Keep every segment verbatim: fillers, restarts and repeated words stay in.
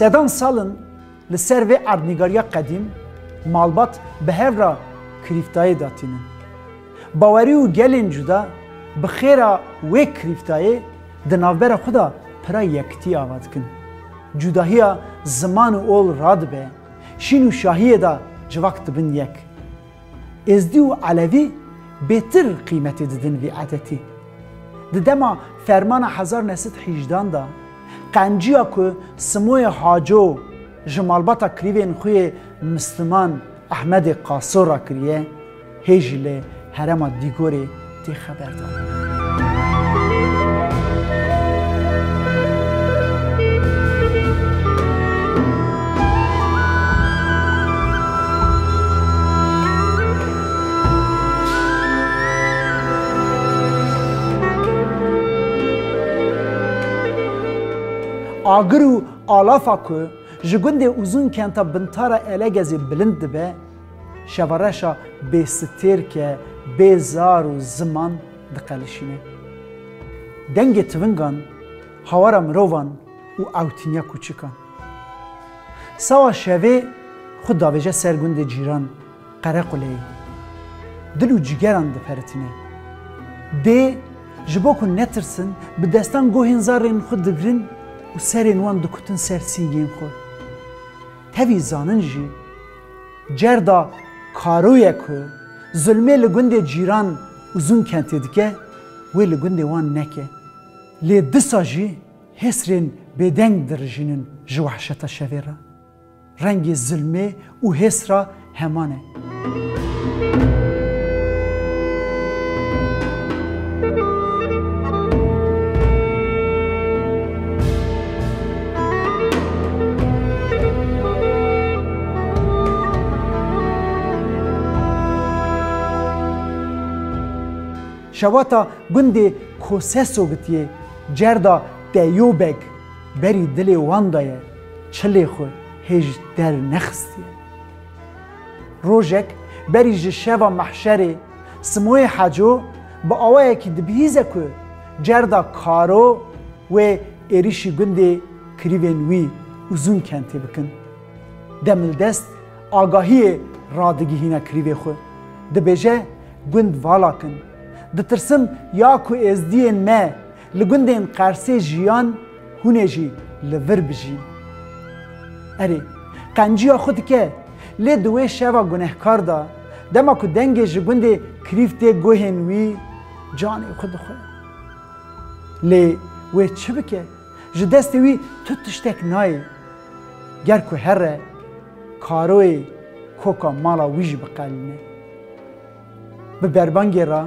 Sedan sal in li ser vê erdnîgariya qedîm malbat bi hev re kirîftayê datînin. Bawerî û gelên cuda bi xêra wê kirîftayê di navbera xwe de pira yekitî ava dikin. Cudahiya ziman û ol radibe, şîn û şahiyê de civak dibin yek. Êzdî û Elewî bêtir qîmetê didin vî edetî. Di dema fermana hezar neh sed hejdan de qenciya ku Simoyê Haco ji malbata kirîvên xwe yê Misliman Ehmedê Qaso re kiriye, hê jî li herêma Dîgorê tê xeberdan. Agir û alafa ku ji gundê Uzûnkenta Bintara Elegezê bilind dibe, şevereşa bêstêrke, bê zar û ziman diqelişîne. Dengê tivingan, hawara mirovan û ewtiniya kûçikan. Sawa şevê xwe davêje ser gundê cîran Qerequleyê. Dil û cigeran diperitîne. Dê ji bo ku netirsin, bi destan guhên zarên xwe digirin û serên wan dikutin ser sîngên xwe. Tevî zanin jî, cerda Karoyê ku zulmê li gundê cîran Uzûnkentê dike, wê li gundê wan neke. Lê disa jî hêsrên bêdeng dirijînin ji wehşeta şevê re. Rengê zilmê û hêsra heman e. Şewata gundê Kosesogitiyê cerda Teyobeg berî dilê wan de ye, çilê xwe hêj dernexistiye. Rojek berî ji şeva mehşerê Simoyê Heco bi awayekî dibihîze ku cerda Karo wê êrîşî gundê kirîvên wî Uzûnkentê bikin. Demildest agahiyê radigihîne kirîvê xwe. Dibêje, gund vala kin. Ditirsim ya ku êzdiyên me li gundên Qersê jiyan, hûn ê jî li vir bijîn. Erê, qenciya xwe dike, lê di wê şeva gunehkar de, dema ku dengê ji gundê kirîv tê guhên wî, canê xwe dixwe. Lê wê çi bike? Ji destê wî tu tiştek nayê. Ger ku here, Karoyê koka mala wî jî biqelîne. Bi berbangê re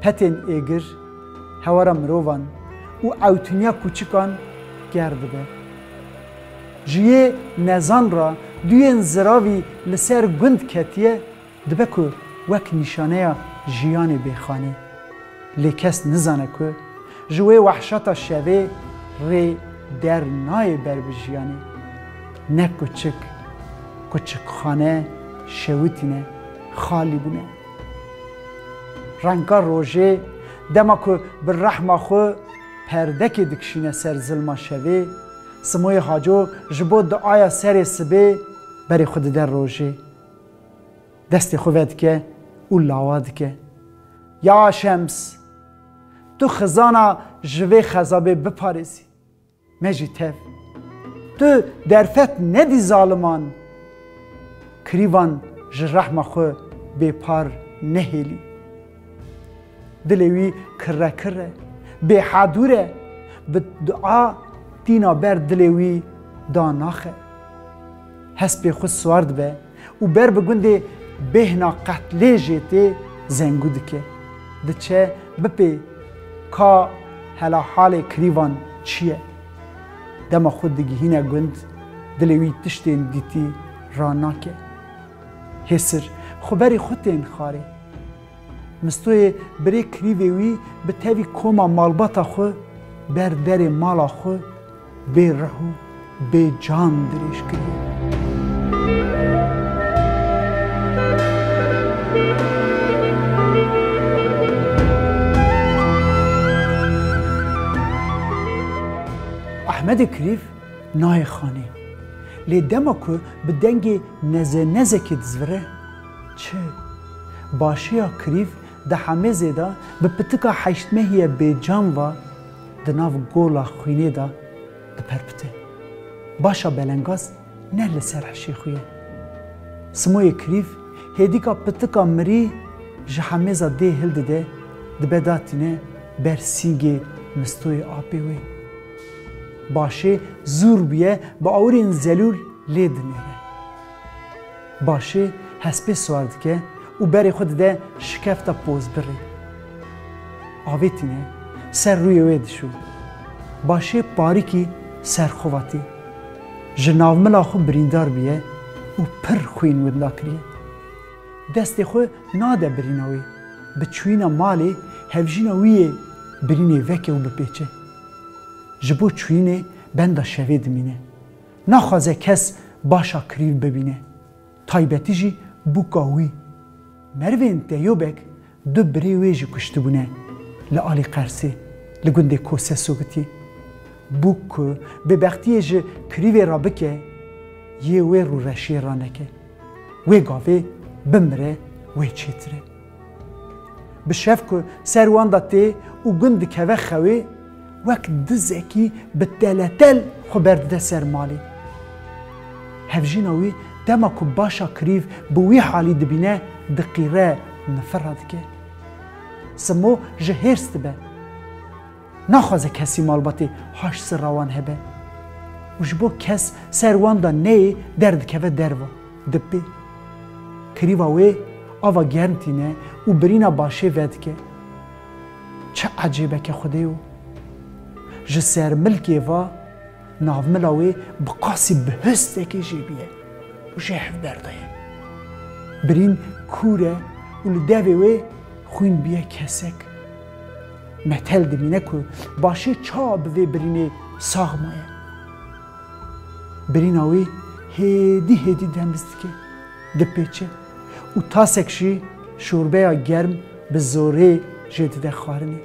petên êgir, hewara mirovan û ewtiniya kûçikan ger dibe. Ji yê nezan re duyên ziravî li ser gund ketiye, dibe ku wek nîşaneya jiyanê bêxanê. Lê kes nizane ku ji wê wehşeta şevê rê der nayê ber bi jiyanê. Ne kuçik, kuçikxane şewitîne, xalî bûne. Renka rojê, dema ku bi rehma xwe perdekê dikişîne ser zilma şevê, Simoyê Haco ji bo duaya serê sibê berê xwe dide rojê. Destê xwe vedike û lawa dike. Ya Şems, tu xizana ji vê xezabê biparêzî. Me jî tev. Tu derfet nedî zaliman. Kirîvan ji rehma xwe bêpar nehêlî. Dilê wî kirrekir e, bêhedûr e, bi dua tîna ber dilê wî da naxe. Hespê xwe siwar dibe û ber bi gundê bêhna qetlê jê tê zengû dike. Diçe bipê ka hela halê kirîvan çi ye. Dema xwe digihîne gund, dilê wî tiştên dîtî ranake. Hêsir xwe berî xwe tên xarê. Mistoyê birê kirîvê wî bi tevî koma malbata xwe ber derê mala xwe bê rih û bê can dirêj kiriye. Ehmedê Kirîv Nayê xanê. Lê dema ku bi dengê neze nezekê dizvire, çi? Başêya Krîv di hemêzê de bi pitika heştmehiye bêcan ve di nav gola xwînê de diperpite. Başa belengaz ne li ser hişê xwe ye. Simoyê Krîv hêdîka pitika mirî ji hemêza dê hildide, dibe datîne ber sîngê mistoyê apê wê. Başê zûr bûye bi awirên zelûl lê dinêre. Başê hespê siwar dike û berê xwe dide şikefta pozbirê. Avêtîne, ser rûyê wê dişû. Başê parîkî ser xwe vatî. Ji navmila xwe birîndar bûye û pir xwîn winda kiriye. Destê xwe nade birîna wê. Bi çûyîna malê hevjîna wî yê birînê veke û bipêçe. Ji bo çûyînê benda şevê dimîne. Naxwaze kes Başa Krîv bibîne. Taybetî jî bûka wî. Merivên Teyobek du birê wê jî kuştibûne li alî Qersê, li gundê Kose Sogitî. Bûk ku bêbextiyê ji Krîvê re bike, yê wê rûreşiyê re neke. Wê gavê bimire, wê çêtir e. Bi şev ku ser wan de tê û gund dikeve xewê, wek dizekî bi teletel xwe berdide ser malê. Hevjîna wî dema ku Başa Krîv bi wî halî dibîne, diqîre, nifira dike. Simo ji hêrs dibe. Naxwaze kesî malbatê haş sira wan hebe û ji bo kes ser wan de neyê derdikeve derve, dipê. Krîva wê ava germ tîne û birîna Başê vedike. Çi ecêbeke Xwedê yo! Ji sermilkê va navmila wê bi qasî bihustekê jê bûye û jê hevber daye. Birîn kûr e û li devê wê xwîn bûye kesek. Metel dimîne ku Başê çawa bi vê birînê sax maye. Birîna wî hêdî hêdî demiz dike, dipêçe û tasek jî şorbeya germ bi zorê jê dide xwarinê.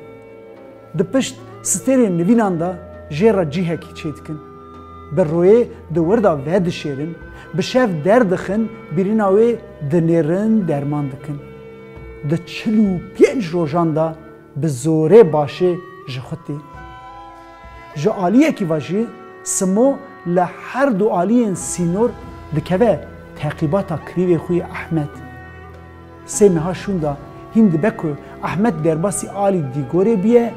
Di pişt stêrên nivînan de jê re cihekî çêdikin. Bi royê di wir de vedişêrin, bi şev derdixin, birîna wê dinêrin, derman dikin. Di çil û pênc rojan de bi zorê Başê ji xwe tê. Ji aliyekî ve jî Simo li her du aliyên sînor dikeve teqîbata kirîvê xwe yê Ehmed. Sê meha şûnda hîn dibe ku Ehmed derbasî alî Dîgorê bûye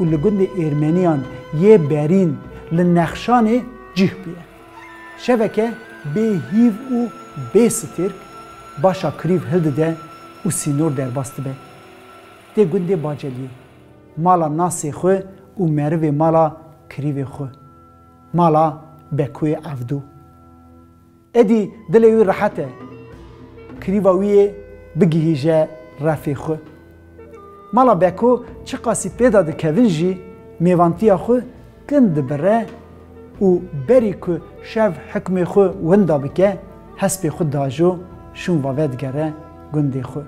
û li gundê Êrmeniyan yê Berîn li Nexşanê cih bûye. Şeveke bê hîv û bê stêrk Başa Kirîv hildide û sînor derbas dibe. Tê gundê Baceliyê, mala nasê xwe û merivê mala kirîvê xwe, mala Bekoyê Evdo. Êdî dilê wî rehet e, kirîva wî yê bigihîje refê xwe. Mala Beko çiqasî pê de dikevin jî mêvantiya xwe kin dibire û berî ku şev hikmê xwe winda bike, hespê xwe dajo, şûn ve vedigere gundê xwe.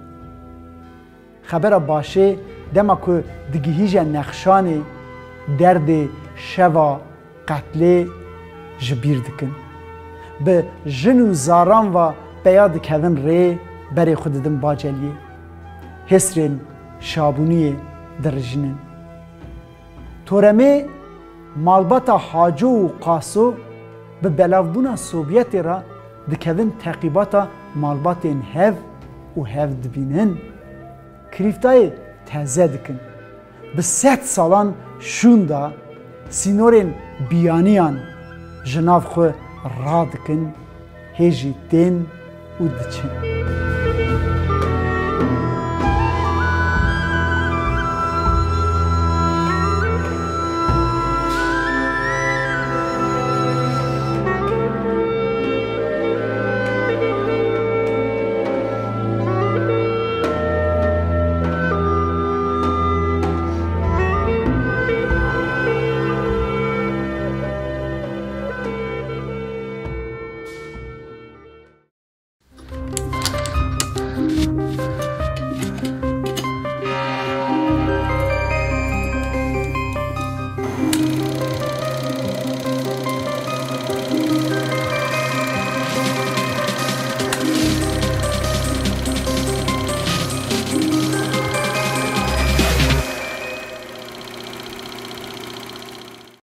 Xebera Başê dema ku digihîje Nexşanê, derdê şeva qetlê ji bîr dikin. Bi jin û zaran ve peya dikevin rê, berê xwe didin Baceliyê. Hêsrên Şabûniyê dirijînin. Toremê malbata Haco û Qaso bi belavbûna Sovyetê re dikevin teqîbata malbatên hev û hev dibînin. Kirîftayê teze dikin. Bi sed salan şûn de sînorên biyaniyan ji nav xwe radikin, hê jî tên û diçin.